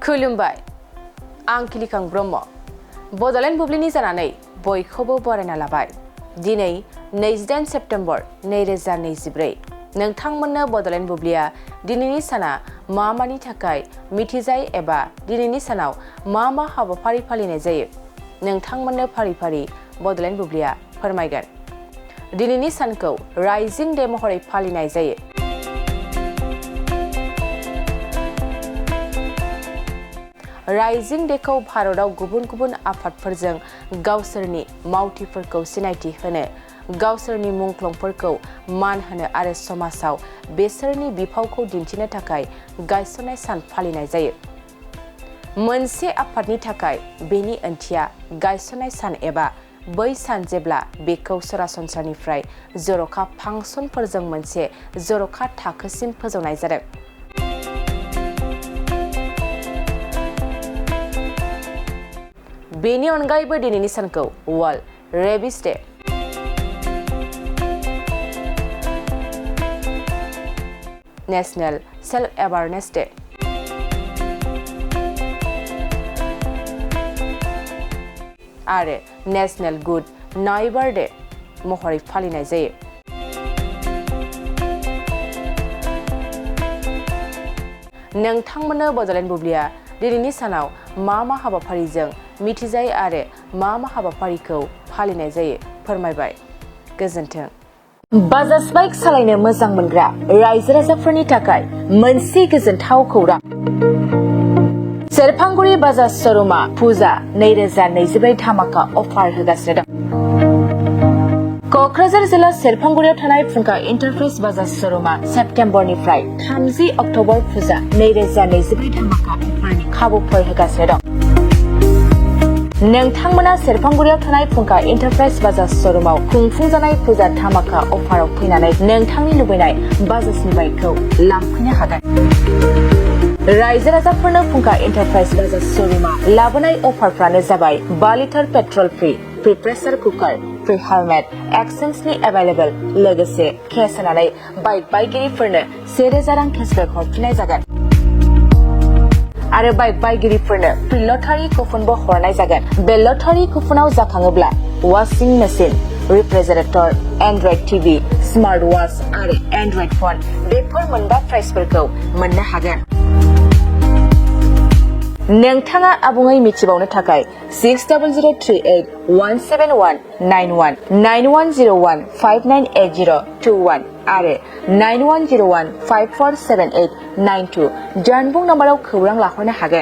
खुलुमबाय आं किलिखां ब्रह्म बड'लेण्ड बुब्लिनि जानानै बयखौबो बरायना लाबाय। दिनै 28 सेप्तेम्बर 2024 नोंथांमोननो बड'लेण्ड बुब्लिया दिनैनि साना मा मानि थाखाय मिथिजायो एबा दिनैनि सानाव मा मा हाबाफारि फालिनाय जायो नोंथांमोननो फारि फारि बड'लेण्ड बुब्लिया फोरमायगोन। दिनैनि सानखौ राइजिं डे महरै फालिनाय जायो। राइजिं डेखौ भारताव गुबुन गुबुन आफादफोरजों गावसोरनि मावथिफोरखौ सिनायथि होनो, गावसोरनि मुंख्लंफोरखौ मान होनो आरो समाजाव बेसोरनि बिफावखौ दिन्थिनो थाखाय गायसननाय सान फालिनाय जायो। मोनसे आफादनि थाखाय बेनि ओंथिया गायसननाय सान एबा बै सान जेब्ला बेखौ सरासनस्रानिफ्राय जर'खा फांसनफोरजों मोनसे जर'खा थाखोसिम फोजौनाय जादों। बेनि अनगायैबो दिनैनि सानखौ world rabies day, national self awareness day आरो नेशनेल गुड नाइबार डे महरै फालिनाय जायो। नोंथांमोननो बड'लेण्ड बुब्लिया दिनैनि सानाव मा मा हाबाफारिजों मिथिजायो आरो मा मा हाबाफारिखौ फालिनाय जायो फोरमायबाय। गोजोन्थों। बाजाज बाइक सालायनो मोजां मोनग्रा रायजो राजाफोरनि थाखाय मोनसे गोजोनथाव खौरां। सेरफांगुरि बाजाज श'रुमा फुजा 2024 धामाका अफार होगासिनो दं। क'क्राझार जिल्ला सेरफांगुरियाव थानाय फुंखा इन्टारप्राइज बाजाज श'रुमा सेप्तेम्बरनिफ्राय 30 अक्ट'बर फुजा 2024 धामाका अफारनि खाबुफोर होगासिनो दं। नोंथांमोना सेरफांगुरियाव थानाय फुंखा इन्टारप्राइज बाजाज श'रुमाव खुंफुंजानाय फुजा धामाका अफाराव फैनानै नोंथांनि लुबैनाय बाजाजनि बाइकखौ लांफैनो हागोन। रायजो राजाफोरनो फुंखा इन्टारप्राइज बाजाज श'रुमा लाबोनाय अफारफ्रानो जाबाय 5 litre petrol free, pressure cooker, free helmet, एक्सचेन्जनि एभेलेबल, लोगोसे केस होनानै बाइक बायगिरिफोरनो 1000 रां केसबेक हरफिननाय जागोन आरो बाइक बायगिरिफोरनो फ्रि लटारि कुपनबो हरनाय जागोन। बे लटारि कुपनाव जाखाङोब्ला washing machine, refrigerator, android TV, smart watch आरो एन्ड्रइड फन बेफोर मोनबा प्राइजफोरखौ मोननो हागोन। नोंथाङा आबुङै मिथिबावनो थाखाय 6003817191 9101 598021 आरो 9101 547892 जानबुं नाम्बाराव खौरां लाहरनो हागोन।